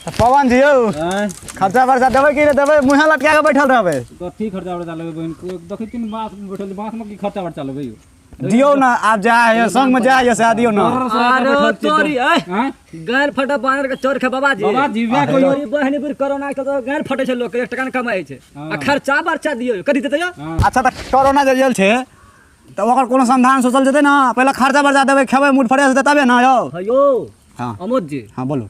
तऽ पवन जी यौ, खर्चा वर्चा देबै कि नहि देबै? मुँहे लटका कऽ बैठल रहबै? कथी खर्चा वर्चा लेबै बहिन? देखै छी बाँस बैठल, बाँसमे की खर्चा वर्चा लेबै यौ? दियौ ने, आब जा है संगमे जा है से दियौ ने। अरे तोरी ए गाल फटा बानर के चोर के बाबा जी। बाबा जी, वएह कहियौ। तोरी बहनी बुर कोरोना के तो गाल फटे छै लोक के, एक टका ने कमाइ छै आ खर्चा बर्चा दियौ कथी देतै यौ? अच्छा, तऽ कोरोना जे आयल छै तऽ ओकर कोनो समाधान सोचल जेतै ने? पहिले खर्चा बर्चा देबै, खेबै, मूड फ्रेश हेतै तबे ने यौ। हँ यौ। हँ। अमोद जी। हँ, बोलू।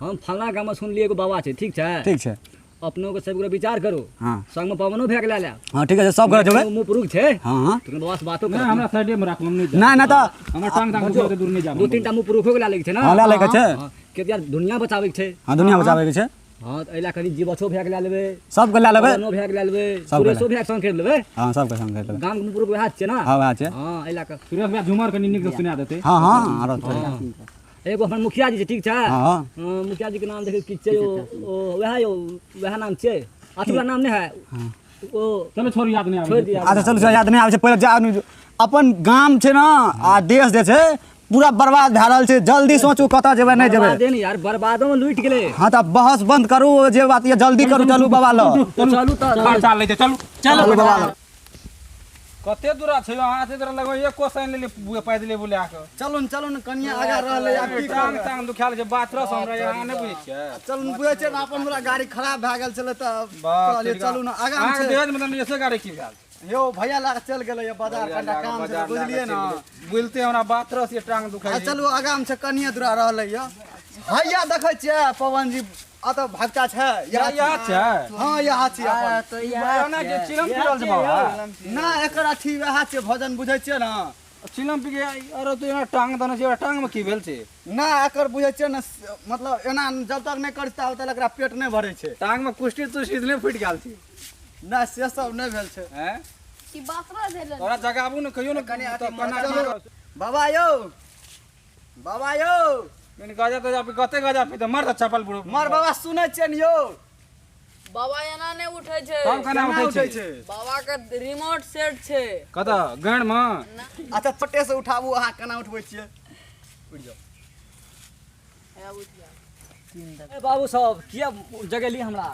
हम फलना गाम में सुनलियै एगो बाबा छै, ठीक छै? ठीक छै। अपनो के सब गोरा विचार करू। हँ। संग में पवनो भए गेलै ले। हँ, ठीक छै, सब गोरा जेबै। मुँह पुरुख छै। हँ हँ। तखन बाबा से बातो नहि करब। हमरा साइडे मे राखू, हम नहि जायब। नहि नहि तऽ हमर टांग तांग दुखाइ छै, दूर नहि जायब। दू तीन टा मुँह पुरुखो के लए लैके छै ने। हँ, लए लैके छै। हँ, कियाकि यार दुनिया बचाबै के छै। हँ, दुनिया बचाबैके छै। हँ, तऽ एहि लए कनि जीवछो भए के लए लेबै। सबके लए लेबै। पवनो भए के लए लेबै। सबके लए। सुरेशो भए के संग करि लेबै। हँ, सबके संग करि लेबै। गाम के मुँह पुरुख वएह छै ने। हँ, वएह छै। हँ, एहि लए कऽ। सुरेश भैया झूमर कनि नीक से सुना देतै। हँ हँ, आरो थोड़े। एगो हमर मुखिया जी छै, ठीक छै? हँ। हँ, मुखिया जी के नाम देखियौ की छै, ओ वएह यौ, वएह नाम छै, अथी वाला नाम नहि है ओ। चलो छोड़ू, याद नहि आबै छोड़ि छै। दिअ। अच्छा चलू, याद नहि आबै छै। पहिले जा अपन गाम छै ने आ देश जे छै पूरा बर्बाद भए रहल छै। जल्दी सोचू कतऽ जेबै नहि जेबै। बर्बादे ने यार, बर्बादो में लूटि गेलै। हँ, तऽ बहस बंद करू, जे बात यऽ जल्दी करू। चलू बाबा लग। चलू तऽ। खर्चा लै छै, चलू चलू बाबा लग। कते दूरा छै अहाँ? एते दूरा लगबै एक कोस आनि लेलियै पैदले बुला कऽ। चलू ने, चलू ने, कनिया आगा रहलै आब की टांग तांग दुखायल छै, बाथरस हमरा, अहाँ नहि बुझै छियै? चलू ने, बुझै छियै ने, अपन वाला गाड़ी खराब भए गेल छलै तऽ कहलियै चलू ने आगाँ अहाँके छै। देहज में तऽ ऐसे गाड़ी की भेल? यौ, भैया लए कऽ चलि गेलै बाजार, कनिटा काम छलै, बुझलियै ने? बुझते हमरा बाथरस ये, टांग दुखाइ आ छै। चलू, आगाँ छै, कनिये दूरा रहलै यऽ। हैया देखै छियै पवन जी, अतऽ भगता छै। इएह इएह छै। हँ, इएह छियै अपन। तऽ इएह ओना के चिलम पीरल छै बाबा? ना, एकर अथी वएह छियै भजन, बुझै छियै ने? चिलम पी के अरे तू एना टांग दने छै, टांग में की भेल छै? ना, एकर बुझै छियै ने, मतलब एना जब तक नहि करै छै ताबे तक एकरा पेट नहि भरै छै। टांग में कुष्टी तुष्टी नहि फूटि गेल छै? ना, से सब नहि भेल छै। हैं की बासरा भेल? तोरा जगाबू ने, कहियो ने कनि तऽ कना चलू बाबा यौ, बाबा यौ। कनि गजा तजा पी, कते गजा पी तऽ मर तऽ चपल बुढ़ मर बाबा, सुनै छियै ने यौ? बाबा एना नहि उठै छै। तब केना केना उठै छै? छै? बाबा के रिमोट सेट छै। कतऽ गाँड में? अच्छा, छोटे से उठाबू, अहाँ केना उठबै छियै? उठि जाउ। हे, उठि जा। ए बाबू सब, किया जगेली हमरा?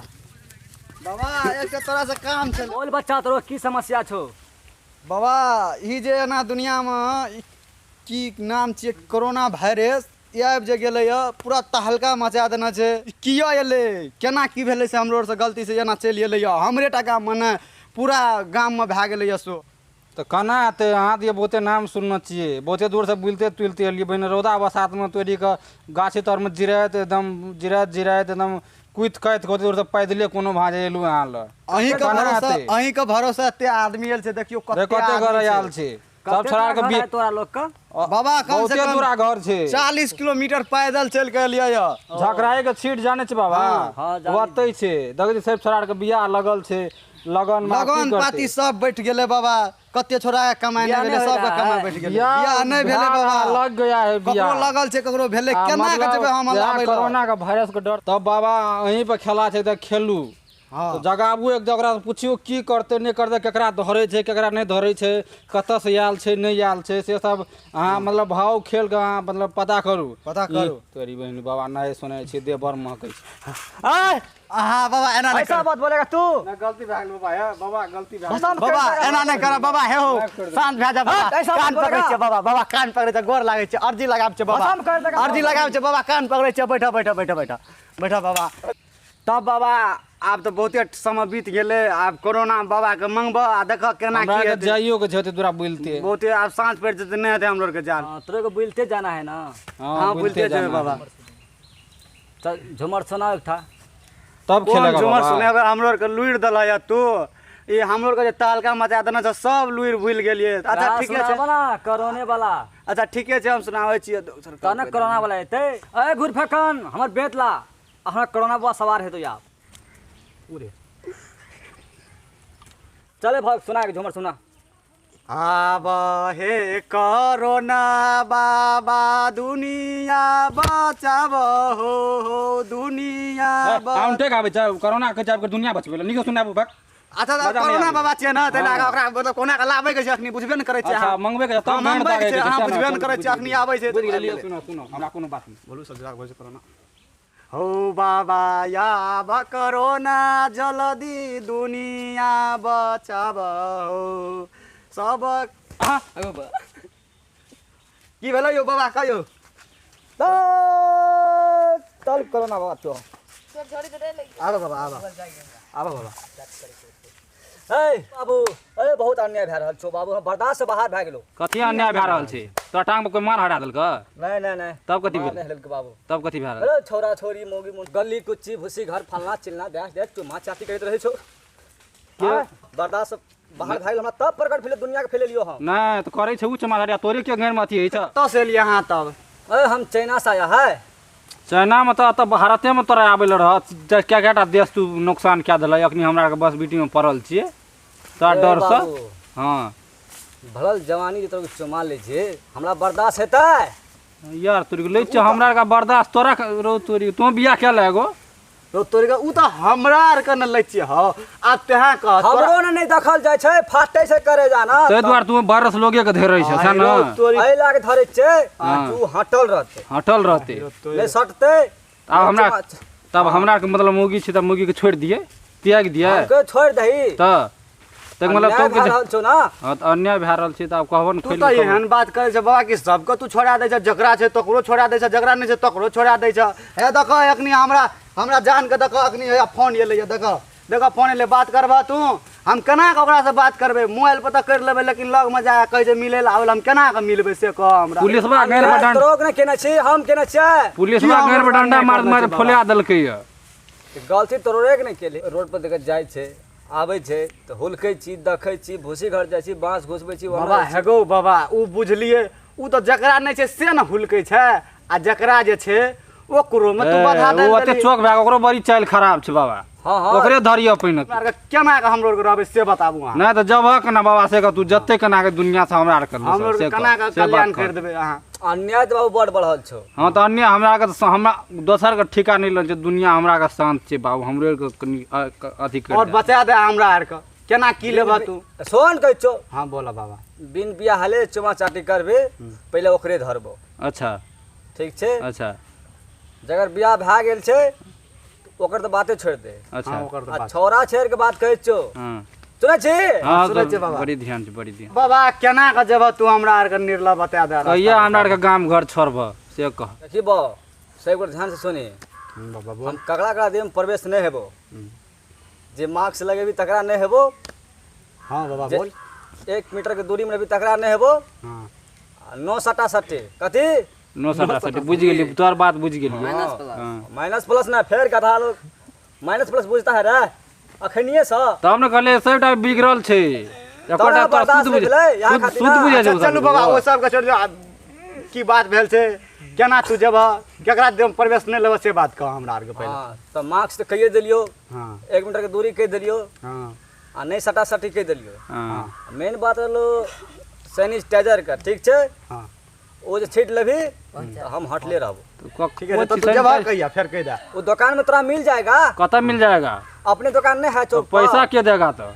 बाबा, एकटा तोरा से काम छलै। बोल बच्चा, तोरो की समस्या छौ? बाबा, ई जे एना दुनियामे ई की नाम छियै, कोरोना वायरस, ई आबि जे गेलै यऽ पूरा तहलका मचा देने छै। ई किया एलै, केना की भेलै से हमरो आरसँ गलती से एना चलि एलै यऽ? हमरे टा गाममे नहि, पूरा गाममे भए गेलै यऽ। सो तऽ केना एतै? अहाँ दियै बहुते नाम सुनने छियै, बहुते दूरसँ बुलिते तुलिते एलियै बहिन, रौदा बसातमे तोड़ि कऽ गाछी तरमे जिराइत एकदम जिराइत जिराइत एकदम कुदि काटि कऽ ओते दूरसँ पैदले कोनो भाँजे एलहुँ अहाँ लग। अहीँके केना भरोसा एतै? अहीँके भरोसा एते आदमी आयल छै, देखियौ रे कते कते घर आदमी आयल छै। छै सब छोड़ा के घर है तोरा लोग के? बाबा, कम से बहुते कम दूरा घर छै। 40 किलोमीटर पैदल चलि कऽ एलियै यऽ। झकराए के छीट जानै छै बाबा? हँ, जानै। ओतै छै, देखै छी सब छोड़ा के बियाह लगल छै, लगन मे आब की लगन करतै? पाती सब बैठ गेलै बाबा, कते छोड़ा के कमाइ बियाह नहि भेलै, नहि सबके होय कमाइ रहै। बैठ गेलै, बियाह नहि भेलै बियाह बाबा। लग गया है ककरो बियाह। लगल छै, ककरो भेलै, आ केना के मतलब जेबै हम इएह लाबै लए? कोरोना के वायरस के डर तब बाबा अहीं पर खेला छै तऽ खेलू। हँ। तऽ जगाबू एक ओकरा से पुछियौ की करतै नहि करतै, केकरा धरै छै केकरा नहि धरै छै, कतऽ से आयल छै नहि आयल छै, से सब अहाँ मतलब भाव खेल के अहाँ मतलब पता करू। पता करू। ई तोरी बहिन, बाबा नहाय सुनाय छै, देह बड़ महकै छै। आय अहाँ बाबा एना नहि ऐसा करू। बात बोलेगा तू? गलती भए गेल बाबा, हे बाबा, गलती भए गेल। बाबा, एना नहि करब बाबा, हे हो, शांत भए जा बाबा। हट, ऐसा मत कान पकड़ै बोलेगा। छियै बाबा, बाबा कान पकड़ै छियै, गोर लागै छै, अर्जी लगाबै छियै बाबा। भसम कर देगा। अर्जी लगाबै छियै बाबा, कान पकड़ै छियै, बैठऽ बैठऽ बैठऽ बैठऽ बैठऽ बाबा। तब बाबा, आब तऽ बहुते समय बीत गेलै, आब कोरोना बाबाके मंगबऽ आ देखऽ केना हमरा की के हेतै। जाइयो के छै ओते दूरा बुलते। बहुते आब साँझ पड़ि जेतै, नहि हेतै हमरो आरके जान। हाँ, तोरे को बुलते जाना है ना? हाँ, बुलते जेबै बाबा। चल, झूमर सुनाओ एक ठा। तब कोन खेलेगा झूमर बाबा? सुनेबै? हमरो आरके लुरि देलह या तू, ई हमरो आरके जे तहलका मचा देने छै, सब लुरि भूलि गेलियै। अच्छा, हाँ, ठीके छै। सुनाबो ना कोरोने वाला। अच्छा, ठीके छै, हम सुनाबै छियै दोसर। तब ने कोरोना वाला एतै। ए घुरफेकन, हमर बेत ला, हमरा कोरोना बाबा सवार हेतौ आब। उरे चले भाग, सुना के झूमर सुना। आब हे कोरोना बाबा, दुनिया बचाब हो हो दुनिया काउंटे आबै छै कोरोना के जाब के दुनिया बचबै लए नीक सुनाबू बक। अच्छा, मजा नहि कोरोना आबै। बाबा छियै ने, ताहि लए कऽ ओकरा मतलब कोना कऽ लाबै के छै, अखनी बुझबे ने करै छियै अच्छा, अहाँ। मंगबै के छै, तब हँ, मंगबै के छै, दागै के अहाँ छै, बुझबे ने करै छियै, अखनी आबै छै। बुझि गेलियै। सुनो सुनो, हमरा कोनो बात नहि। बोलू सब जगह बोलै छै कोरोना। हौ बाबा आब करोना जल्दी दुनिया बचाब हौ सब। की भेलै यौ बाबा, कहियौ चल कोरोना बाबा तो। आब बाबा, आब आब बाबा। ए बाबू, ए बहुत अन्याय भए रहल छौ बाबू, हम बर्दाश्त से बाहर भए गेलो। कथी अन्याय भए रहल छै? तोरा टांग पर कोई मार हरा देलक? नहीं नहीं नहीं। तब कथी मार भेल? नहीं हरेलकै बाबू। तब कथी भए रहल? अरे छौरा छौरी मौगी मौगी गली कुच्ची भूसी घर फलना चिलना देख देख चुमा चाटी करैत रहै छौ। हाँ, बर्दाश्त से बाहर भए गेल हमरा, तब प्रकट भेलै दुनिया के फैलेलियो हम। नहि तऽ करै छै उ चुमा चाटी, तोरे के घर में अथी होइ छै? कतऽ से एलियै अहाँ तब? ए हम चाइना से आया है। चाइना में तऽ एतऽ भारते में तोरा आबै लए रहत। कए कएटा देश तू नुकसान कए देलक। अखनी हमरा आरके बस बीटी में पड़ल छियै तोरा ए डरसँ। बाबू। हँ भरल जवानी जे तोरा चुमा लै छै, हमरा बर्दाश्त हेतै? यार तोरी लै छियै हमरा आरके बर्दाश्त तोरा रौ तोरी, तू बियाह कए ले एगो। रौ तोरी के, उ तऽ हमरा आरके ने लै छियै हौ। आब तेहाँ कह तोरा- हमरो ने नहि देखल जाइ छै, फाटै छै करे जाना। ताहि दुआरे तू बरस लोगे के धरै छै सएह रौ ने? तोरी। एहि लए के धरै छै। हँ। तू हटल रहतै। हटल रहतै। नहि सटतै। आब हमरा तब हमरा आरके मतलब मौगी छै तऽ मौगीके छोड़ि दियै, त्यागि दियै? हमके छोड़ि दही। तऽ तैके मतलब अन्याय तब भए रहल छौ ना। हँ तऽ अन्याय भए रहल छै तऽ आब कहबो ने तू खोलि तऽ कऽ कहबो। एहन बात करै छै बाबा कि सबके तू छोड़ा दै छै, जकरा छै तकरो छोड़ा दै छै, जकरा नहि छै तकरो छोड़ा दै छै। हे देखऽ, एखनी हमरा हमरा जान के देखऽ, एखनी हैया फोन एलैया, देखऽ देखऽ फोन एलै। बात करबह तू? हम केना कऽ ओकरासँ बात करबै? मोबाइल पर तऽ करि लेबै, लेकिन लगमे जा कऽ कहै छै मिलै लए आबै लए, हम केना कऽ मिलबै से कह हमरा। पुलिसवा गैर पर डंडा तोरो ने केने छी, हम केने छियै? पुलिसवा की गैर पर हमरा डंडा अन्याय मार करने मार छै बाबा? फुला देलकै यऽ। गलती तोरे के नहि केली। रोड पर देखै जाइ छै आबै छै तऽ हुलकै छी, देखै छी, भूसी घर जाइ छी, बाँस घुसबै छी ओना बाबा जाइ छी। हेगो बाबा, उ बुझलियै, उ तऽ जकरा नहि छै से ने हुलकै छै, आ जकरा जे छै ओकरोमे तू बाधा ए, दे ओ ओते देलही। चौक भए गेल, ओकरो बड़ी चालि खराब छै बाबा। हँ हँ। ओकरे धरियौ पहिने। हमरा आरके केना कऽ हमरो आरके रहबै से बताबू अहाँ। नहि तऽ जबह केना बाबा से कह, तू जते केना के दुनिया से हमरा आरके हमरो आरके से कह, केना कऽ से बात कल्याण कह। करि देबै अहाँ? अन्याय तऽ बाबू बड़ बढ़ल छौ। हँ तऽ अन्याय हमरा आरके तऽ हमरा दोसर के ठीका नहि लै छै, दुनिया हमरा आरके शान्त छै बाबू, हमरो आरके कनि अथी करि और दे। बचा दे हमरा आरके, केना की लेबह तू? सोन कहै छौ। हाँ बोला बाबा। बिन बियाह हले चुमा चाटी करबे पहिले ओकरे धरबो। अच्छा। ठीक छै। अच्छा। जकर बियाह भए गेल छै ओकर तऽ बाते छोड़ि दे। अच्छा। हाँ, ओकर तऽ आ बात। छौड़ा छेड़ के बात कहै छौ। हँ सुनै छी? हँ सुनै तऽ छियै बाबा। बड़ी ध्यान छै, बड़ी ध्यान। बाबा केना कऽ जेबह तू हमरा आरके निर्लय बता दे रास्ता। कहिया हमरा आरके गाम घर छोड़बह से कह। देखी बा सब गोटे ध्यान से सुनी। बाबा बोल। हम ककरा ककरा देह में प्रवेश नहीं हेबो, जे मास्क लगेबी तकरा नहीं हेबो। हाँ बाबा जे बोल। 1 मीटर के दूरी में रहबी तकरा नहीं हेबो। हाँ। आ 9 सटा सटे कथी? 9 सटा सटे बुझि गेलियै, तोहर बात बुझि गेलियै। Minus plus. हँ। माइनस प्लस ना, फेर गधा लोग माइनस प्लस बुझता है रे अखनिए से। तब ने कहलियै सबटा बिगड़ल छै, एकोटा तोरा तोरा बर्दाश्त शुद्ध नहि बुझ भेलै, यहाँ शुद्ध खातिर शुद्ध ना। बुझै छै अच्छा चलू ओ सब। बाबा, ओ सबके छोड़ि दियौ। आब की बात भेल छै, केना तू जेबह, केकरा देह में प्रवेश नहि लेबह से बात कह हमरा आरके पहिले। हाँ तऽ मास्क तऽ कहिए देलियौ। हाँ। 1 मीटर के दूरी कहि देलियौ। हाँ। आ नहि सटा सटी कहि देलियौ। हाँ। मेन बात रहलो सैनिटाइजर के, ठीक छै? हाँ। ओ जे छीट लेबही तऽ हम हटले रहबो। तो ठीक है, तो कोची तू जेबह सैनिटाइजर- कहिया फेर कहि दे। वो दुकान में तोरा मिल जाएगा। कतऽ मिल जाएगा? अपने दुकान नहीं है तो चौक पर। पैसा के देगा तो?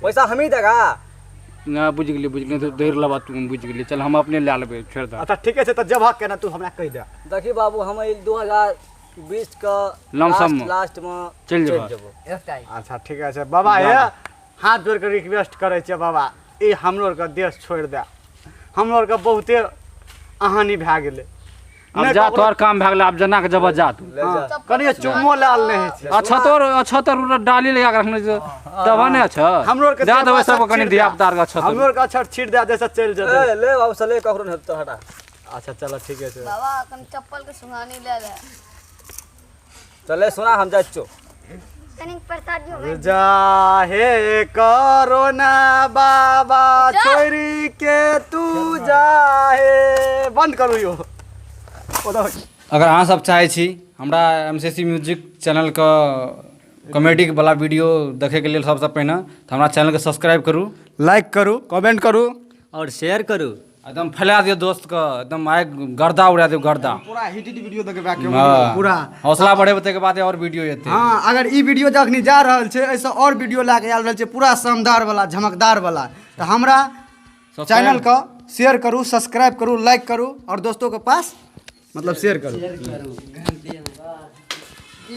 पैसा हम ही देगा। ना बुझि गेलियै, बुझि गेलियै, धरि लेबह तू, बुझि गेलियै, चल हम अपने लए लेबै, छोड़ि दे। अच्छा ठीके छै, तऽ जेबह केना तू हमरा कहि दे। देखी बाबू, हम 2020 के लमसम में। लास्ट में चलि जेबह। जेबो। अच्छा ठीक छै बाबा, हे हाथ जोड़ के रिक्वेस्ट करै छियै बाबा, ई हमरो आरके देश छोड़ि दे, हमरो आरके बहुते अहानी भए गेलै। आब नहि जा, ककरो- तोहर काम भए गेलै, आब जेना के जेबह जा तू। ले जा। कनिये चुम्मो लाल नहि होइ छै। अच्छा तोर, अच्छा तोर डाली लगा के रखने छै तब ने। अच्छा हमरो आरके दए देबै देह सबके कनि छीट दे। धिया पुता आरके। अच्छा हमरो आरके अक्षर छीट दे जैसे चलि जेतै। ए, ले बाबू से ले, ककरो नहीं हेतौ, हटा। अच्छा चलो ठीके छै। बाबा अखन चप्पल के सुहानी ले ले। चले सुना, हम जाइ छियौ। कनिक प्रसाद दियौ। जाहे करोना बाबा छोड़ि के तू जाहे, बंद करू यो। अगर अहाँ सब चाहै छी हमरा एम सी सी म्यूजिक चैनलके कॉमेडी वाला वीडियो देखैके लेल सबसँ पहिने, तऽ हमरा चैनलके सब्सक्राइब करू, लाइक करू, कमेंट करू और शेयर करू, एकदम फैला दियौ दोस्तके, एकदम आगि गर्दा उड़ा दियौ गर्दा। पूरा हिट हिट वीडियो देखबै हाँ। पूरा हौसला बढ़ेबै ताहिके बाद और वीडियो एतै। हाँ, अगर ई वीडियो जखनी जा रहल छै एहिसँ और वीडियो लए कऽ आयल रहल छै पूरा शानदार वाला, झमकदार वाला। तऽ हमरा चैनल के शेयर करू, सब्सक्राइब करू, लाइक करू और दोस्तों के पास मतलब शेयर करू।